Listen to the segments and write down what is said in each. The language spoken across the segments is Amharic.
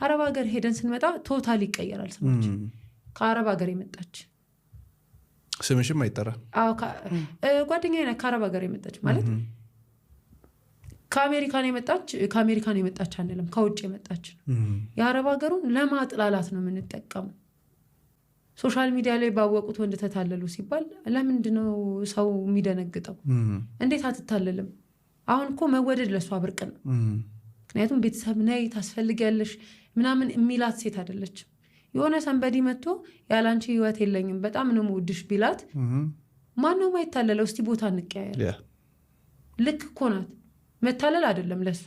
አረብ ሀገር ሄደን ስንመጣ total ይቀየራል ስማችን። ከአረብ ሀገር የመጣች። ስምሽም አይጠራ። አዎ፣ ጓደኛዬ ናት። ከአረብ ሀገር የመጣች ማለት ከአሜሪካን የመጣች፣ ከአሜሪካን የመጣች አንልም፣ ከውጭ የመጣች ነው። የአረብ ሀገሩን ለማጥላላት ነው የምንጠቀመው። Social media ላይ ባወቁት ወንድ ተታለሉ ሲባል ለምንድነው ሰው የሚደነግጠው? እንዴት አትታለልም? አሁን እኮ መወደድ ለእሷ ብርቅ ነው። ምክንያቱም ቤተሰብ ነይ ታስፈልጊያለሽ ምናምን የሚላት ሴት አይደለችም። የሆነ somebody መጥቶ ያላንቺ ህይወት የለኝም፣ በጣም ነው የምወድሽ ቢላት ማነው ማይታለለው? እስቲ ቦታ እንቀያየር። ልክ እኮ ናት። መታለል አይደለም ለሷ።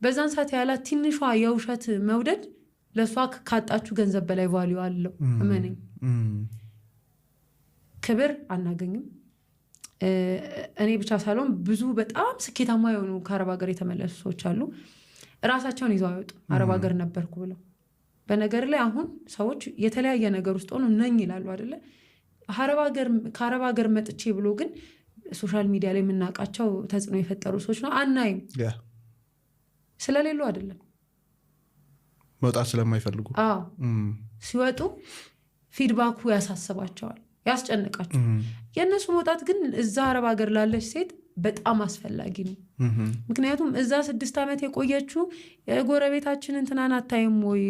በዛን ሰዓት ያላት ትንሿ የውሸት መውደድ ለእሷ ካጣችሁ ገንዘብ በላይ value አለው። እመነኝ። ክብር አናገኝም። እኔ ብቻ ሳልሆን ብዙ በጣም ስኬታማ የሆኑ ከአረብ ሀገር የተመለሱ ሰዎች አሉ። እራሳቸውን ይዘው አይወጡም። አረብ ሀገር ነበርኩ ብለው። በነገር ላይ አሁን ሰዎች የተለያየ ነገር ውስጥ ሆኖ ነኝ ይላሉ አይደለ? ከአረብ ሀገር መጥቼ ብሎ ግን social media ላይ የምናውቃቸው ተጽዕኖ የፈጠሩ ሰዎች ነው አናይም። ስለሌሉ አይደለም። መውጣት ስለማይፈልጉ። አዎ፣ ሲወጡ feedback ኡ ያሳስባቸዋል፣ ያስጨንቃቸዋል። የእነሱ መውጣት ግን እዛ አረብ ሀገር ላለች ሴት በጣም አስፈላጊ ነው። ምክንያቱም እዛ 6 ዓመት የቆየችው የጎረቤታችን እንትናን አታይም ወይ?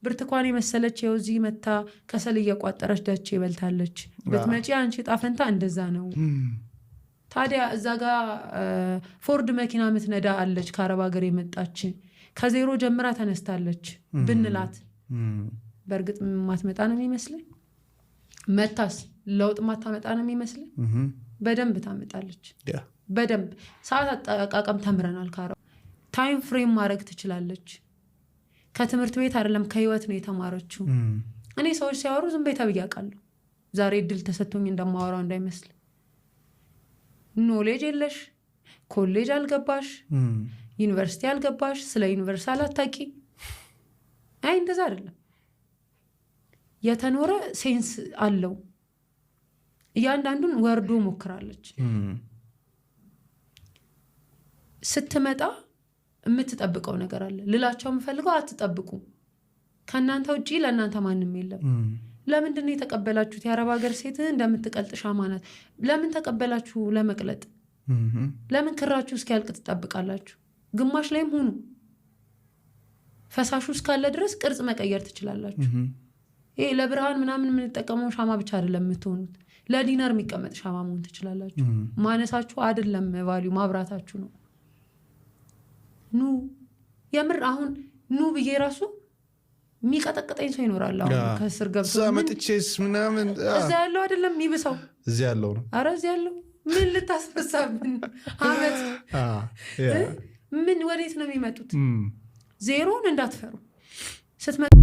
ብርቱካን የመሰለች ይኸው እዚህ መታ ከሰል እየቋጠረች ደቼ በልታለች። ብትመጪ አንቺ ጣፈንታ እንደዛ ነው። ታዲያ እዛ ጋ ፎርድ መኪና ምትነዳ አለች፣ ከአረብ ሀገር የመጣች፣ ከዜሮ ጀምራ ተነስታለች ብንላት በእርግጥ ማትመጣ ነው የሚመስለኝ። መታስ ለውጥ ማታመጣ ነው የሚመስለኝ። በደንብ ታመጣለች። በደንብ ሰዓት አጠቃቀም ተምረናል። ከአረብ time frame ማድረግ ትችላለች። ከትምህርት ቤት አይደለም፣ ከህይወት ነው የተማረችው። እኔ ሰዎች ሲያወሩ ዝም በይ ተብዬ አውቃለሁ። ዛሬ እድል ተሰጥቶኝ እንደማወራው እንዳይመስል። Knowledge የለሽ፣ ኮሌጅ አልገባሽ፣ ዩኒቨርሲቲ አልገባሽ፣ ስለ universal አታቂ። አይ፣ እንደዛ አይደለም። የተኖረ sense አለው። እያንዳንዱን ወርዶ ሞክራለች። ስትመጣ የምትጠብቀው ነገር አለ። ልላቸው የምፈልገው አትጠብቁ። ከእናንተ ውጭ ለእናንተ ማንም የለም። ለምንድን ነው የተቀበላችሁት? የአረብ ሀገር ሴት እንደምትቀልጥ ሻማ ናት። ለምን ተቀበላችሁ? ለመቅለጥ። ለምን ክራችሁ እስኪያልቅ ትጠብቃላችሁ? ግማሽ ላይም ሁኑ። ፈሳሹ እስካለ ድረስ ቅርጽ መቀየር ትችላላችሁ። ይሄ ለብርሃን ምናምን የምንጠቀመው ሻማ ብቻ አይደለም የምትሆኑት። ለ dinner የሚቀመጥ ሻማ መሆን ትችላላችሁ። ማነሳችሁ አይደለም፣ value ማብራታችሁ ነው። ኑ፣ የምር አሁን ኑ ብዬ ራሱ የሚቀጠቅጠኝ ሰው ይኖራል። አሁን ከስር ገብቶ እዛ መጥቼስ ምናምን። እዛ ያለው አይደለም የሚብሰው። እዚህ ያለው ነው። አረ እዚህ ያለው ምን ልታስነሳብን አመት ምን ወዴት ነው የሚመጡት? ዜሮን እንዳትፈሩ ስትመጡ።